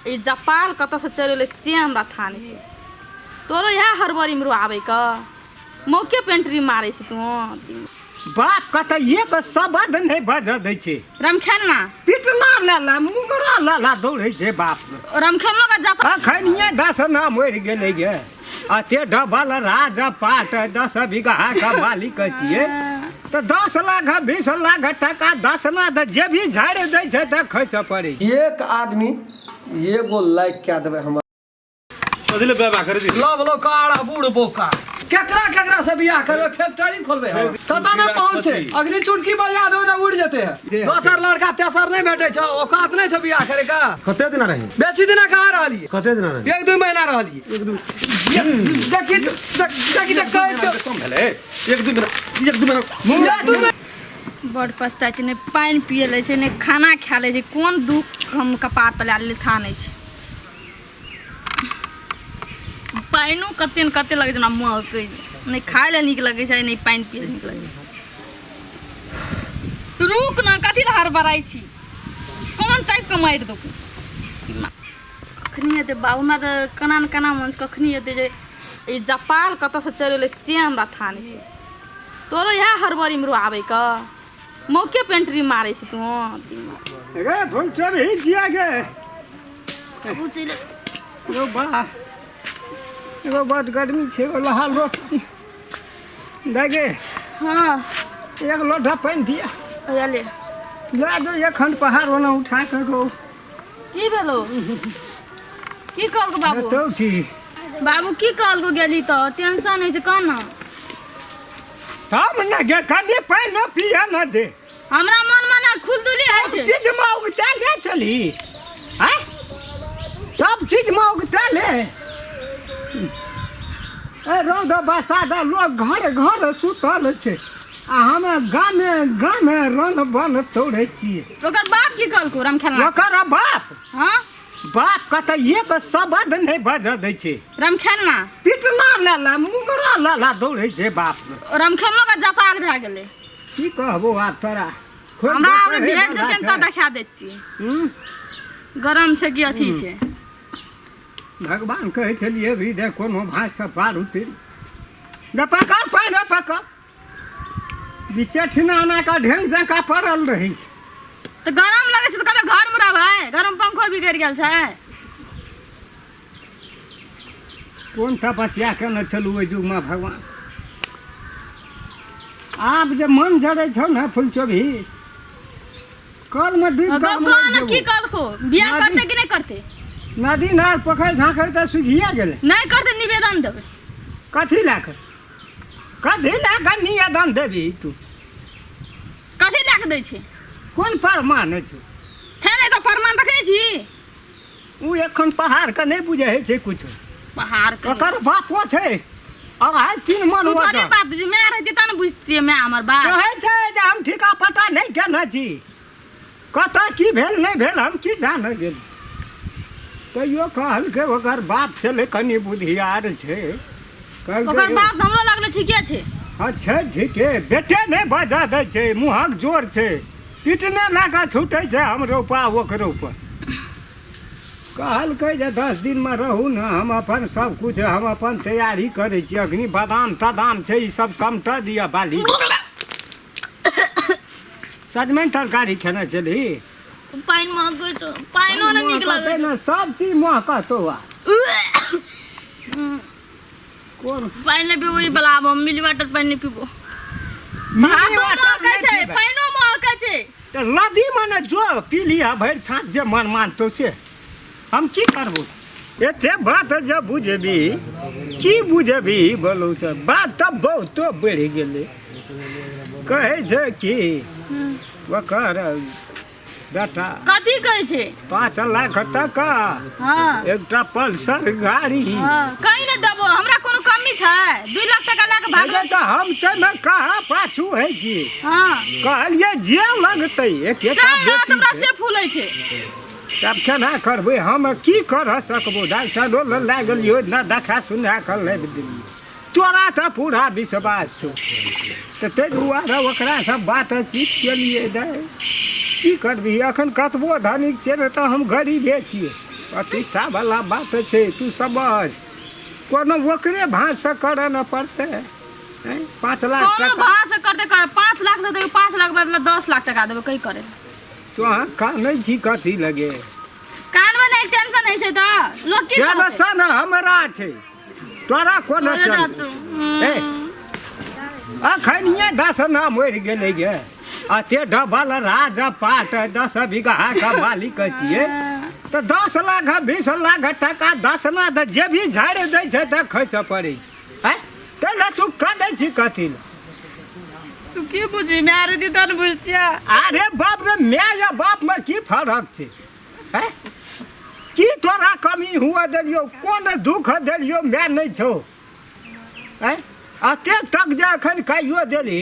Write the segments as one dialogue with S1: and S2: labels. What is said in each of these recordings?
S1: ई जपाल कतऽसँ चलि एलै से हमरा थाह नहि छै। तोरो इएह हड़बड़ीमे रहो आबैके, मौके पे एंट्री मारै छी तू।
S2: बाप कतऽ एक शब्द नहि बजऽ दै छै।
S1: रमखेलना
S2: पिटना लाला मुंगरा लाला दौड़ै छै बाप।
S1: रमखेलनो का जपा
S2: अखनिये 10 ना मरि गेलै गे। अते डबल राज पाट 10 बीघा के मालिक छियै तऽ 10 लाख 20 लाख टका 10 ना तऽ जे भी झाड़ि दै छै तऽ खसि पड़ै छै।
S3: एक आदमी एगो लाइक कए देबै हमर।
S4: कथी ले बेबा करे
S3: लव लो काड़ा बूढ़ बोका केकरा केकरा से बियाह करबे, फैक्ट्री खोलबे हम कतऽ ने पहुँचते, अग्नि चुटकी बजा देबै तऽ उड़ि जेते। दोसर लड़का तेसर नहि भेटै छौ, औकात नहि छौ बियाह करे का।
S4: कते दिना रही?
S3: बेसी दिना कहाँ रहलियै?
S4: कते दिना रही?
S3: 1-2 महीना रहलियै। देखी देखी तऽ कहि दे।
S4: कम भेलै 1-2 महीना, 1-2 महीना।
S1: बड़ पछताइ छै, नहि पानि पिए लै छै, नहि खाना खा लै छै। कोन दुख हम कपार पर लए लेलियै थाह नहि छै। पानिओ कते ने कते लगै छै हमरा महकै, नहि खाय लए नीक लगै छै, नहि पानि पियै लए नीक लगै छै। तू रुक ने, कथी लए हड़बड़ाइ छी? कोन चापि कऽ मारि देबौ। कखनी हेतै बाबू? हमरा तऽ केना ने केना मन छै, कखनी हेतै जे ई जपाल कतऽसँ चलि एलै से हमरा थाह नहि छै। तोरो इएह हड़बड़ीमे रहो आबैके, मौके पे एंट्री मारै छी तू।
S2: रे फूल चोरी जिया गे एगो बा, एगो बड गर्मी छै, एगो लहाल रोट छी दे गे।
S1: हाँ।
S2: एक लोढ़ा पानि दिया।
S1: ले।
S2: लए दो एखन पहाड़ ओना उठा कऽ गो।
S1: की भेलो? की कहलको बाबू?
S2: तो की
S1: बाबू की कहलको? गेली तऽ टेंशन होइ छै, कह न।
S2: तब ने गे, कनि पानि पिया न दे।
S1: हमरा मन मे ना खुलदुली होइ
S2: सब
S1: छै।
S2: चीज मे उगता ले चली आँय, सब चीज मे उगता ले। ए रौद बसाद लोग घर घर सुतल छै आ हमे गामे गामे रन बन तोड़ै छियै।
S1: ओकर बाप की कहलको रमखेलना?
S2: ओकर बाप?
S1: हाँ।
S2: बाप कतऽ एक शब्द नहि बजऽ दै छै।
S1: रमखेलना
S2: पिटना लाला मुंगरा लाला दौड़ै छै बाप।
S1: रमखेलनो के जपाल भए गेलै।
S2: की कहबो आब तोरा? खोलि
S1: हमरा
S2: दे
S1: आब
S2: कहै
S1: भेट
S2: बला
S1: जेतै
S2: छै।
S1: तऽ देखा दैतियै। गरम छै कि अथी छै।
S2: भगवान कहै छलियै भी देख कोनो भाँजसँ पार उतरि गे, पकड़ पानि पकड़। बीचे ठिना एना कऽ ढेंग जकाँ पड़ल रहै छै।
S1: तऽ गरम लगै छै तऽ कतऽ घरमे रहबै? घरमे पंखो बिगड़ि गेल छै।
S2: कोन तपस्या केने छलहुँ ओहि युगमे भगवान? आब जे मन जरै छौ ने फुलचोभी, कलमे डूबि कऽ
S1: गौ
S2: मरि
S1: ने। की
S2: जेबौ।
S1: कहलको? बियाह
S2: नदी-
S1: करतै कि नहि करतै?
S2: नदी नाल पोखरि झाँखरि तऽ सुखिए गेलै।
S1: नहि करतै निवेदन देबै।
S2: कथी लए कऽ? कथी लए कऽ निवेदन देबही तू?
S1: कथी लए कऽ दै छै?
S2: कोन प्रमाण छौ?
S1: छै नहि तऽ प्रमाण देखने छी।
S2: ओ एखन पहाड़के नहि बुझै छै किछु।
S1: पहाड़ के
S2: ओकर बापो छै 2.5-3 मन।
S1: तू थोड़े
S2: ओकर।
S1: बाप बुझी, माय रहती तब ने बुझतियै, माय हमर बाप।
S2: कहै छै जे हम ठीका पटा नहि केने छी, कतऽ की भेल नहि भेल हम की जानै गेल। तैयो कहलकै ओकर बाप छलै कनि बुधियार छै, कहलकै
S1: ओकर बाप तऽ हमरो लगलै ठीके छै।
S2: हँ छै ठीके, बेटे नहि बजऽ दै छै, मुँहक जोर छै, पिटने लए कऽ छूटै छै हमरो पा ओकरो पर। कहलकै जे 10 दिनमे रहू ने, हम अपन सब किछु हम अपन तैयारी करै छी, अखनी बादाम तादाम छै ई सब समटऽ दिअ बाली। सजमनि तरकारी खेने छलही?
S1: पानि महकै छौ, पानिओ नहि नीक लगै।
S2: ने सब चीज महकतो आ कोन
S1: पानि नहि पीबो ई बला, आब हम मिली वाटर पानि नहि पीबो।
S2: मिनी
S1: भातो
S2: वाटर
S1: महकै
S2: नहि
S1: छै,
S2: पीबै।
S1: पानिओ महकै छै।
S2: तऽ नदीमे ने जो पी लिअ भरि छाँच जे मन मानतौ से, हम की करबो? एते बात जे बुझबी की बुझबी बोलू से? बात तऽ बहुतो बढ़ि गेलै। कहै छै कि ओकर बेटा।
S1: कथी कहै छै?
S2: 5 लाख टका।
S1: हाँ।
S2: एकटा पल्सर गाड़ी।
S1: हाँ, कहीं नहि देबो, हमरा कोनो कमी छै? 2 लाख टका लए कऽ भागल।
S2: तऽ हम ताहिमे कहाँ पाछू होइ छी?
S1: हाँ।
S2: कहलियै जे लगतै, एक एकटा
S1: तैं हाथ
S2: बेटी
S1: हमरा
S2: छै।
S1: से फूलै छै।
S2: तब केना करबै हम? की कर सकबो? डॉक्टरो लग लए गेलियो ने, देखा सुना कऽ लाबि देलियै। तोरा तऽ पूरा विश्वास छौ तऽ ताहि दुआरे ओकरासँ बातचीत केलियै। दै की करबिही, एखन कतबो धनिक छियै ने तऽ हम गरीबे छियै। प्रतिष्ठा वाला बात छै, तू समझ। कोनो ओकरे भाँजसँ करऽ ने पड़तै। हैं? 5 लाख
S1: कोनो
S2: टका।
S1: भाव से करते कर, 5 लाख लेते, 5 लाख बदला 10 लाख टका देबै कई करे।
S2: तो अहाँ कानै छी कथी लगे?
S1: कान में नहीं, टेंशन नहीं छै तऽ लोग की कहतै?
S2: टेंशन हमरा छै, तोरा कोनो
S1: तोरे
S2: टेंशन?
S1: डांटू।
S2: ए, अखनिये 10 ना मरि गेलै गे। अते डबल राज पाट, 10 बीघा के मालिक छियै तऽ 10 लाख 20 लाख टका 10 ना तऽ जे भी झाड़ि दै छै तऽ खसि पड़ै छै। आँय, ताहि लए तू कनै छी कथी लए?
S1: तू की बुझबी? माय रे तहन बुझतिया।
S2: अरे बाप रे, माय या बाप में की फर्क छै? आँय? की तोरा कमी हुआ देलियौ? कोन दुख देलियौ? माय नहि छौ? आँय? एते तक जे एखन कहियो देली,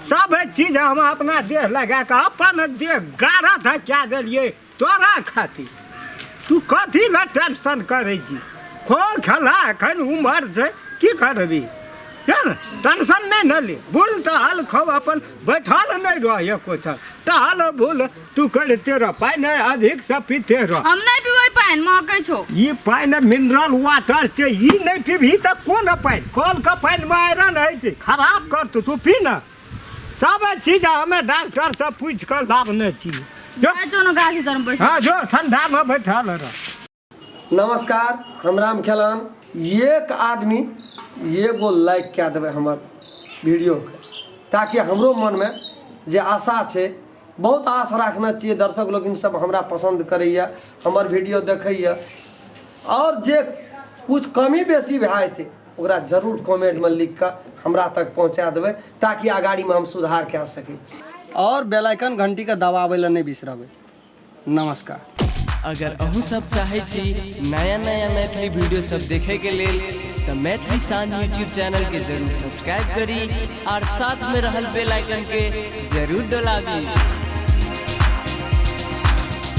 S2: सब चीज हम अपना देह लगा कऽ, अपन देह गारा धक्या देलियै तोरा खातिर। तू कथी लए टेंशन करै छी? खो खेला, एखन उमर छै, की करबी? ने टेंशन नहि ने ले। बुल टहल खो, अपन बैठल नहि रह एको क्षण। टहल बुल तू करिते रह, पानि अधिक से पीते रह।
S1: हम नहीं पीबै पानि, महकै छौ।
S2: ई पानि मिनरल वाटर छै। ई नहि पीबही तऽ कोन पानि? कलके पानिमे आयरन होइ छै, खराब करतौ। तू पी ने। सब चीज हमे डॉक्टर से पूछि कऽ लाबने छी। जो।
S1: जाइ छौ ने गाछी तर बैठ।
S2: हाँ, जो ठंडामे बैठल रह।
S3: नमस्कार, हम राम खेलान। एक आदमी एगो लाइक कए देबै हमर वीडियोके, ताकि हमरो मनमे जे आशा छै, बहुत आश राखने छियै, दर्शक लोकिन सब हमरा पसन्द करैए, हमर वीडियो देखैए, आओर जे कुछ कमी बेसी भए जेतै ओकरा जरूर कमेंटमे लिख कऽ हमरा तक पहुँचा देबै, ताकि अगाड़ीमे हम सुधार कए सकै छी। आओर बेल आइकन घंटीके दबाबै लए नहि बिसरबै। नमस्कार।
S5: अगर अहूँ सब चाहै छी नया नया मैथिली वीडियो सब देखे के लेल, तऽ मैथिली शान यूट्यूब चैनल के जरूर सब्सक्राइब करी और साथ में रहल बेल आइकन के जरूर दबाबी।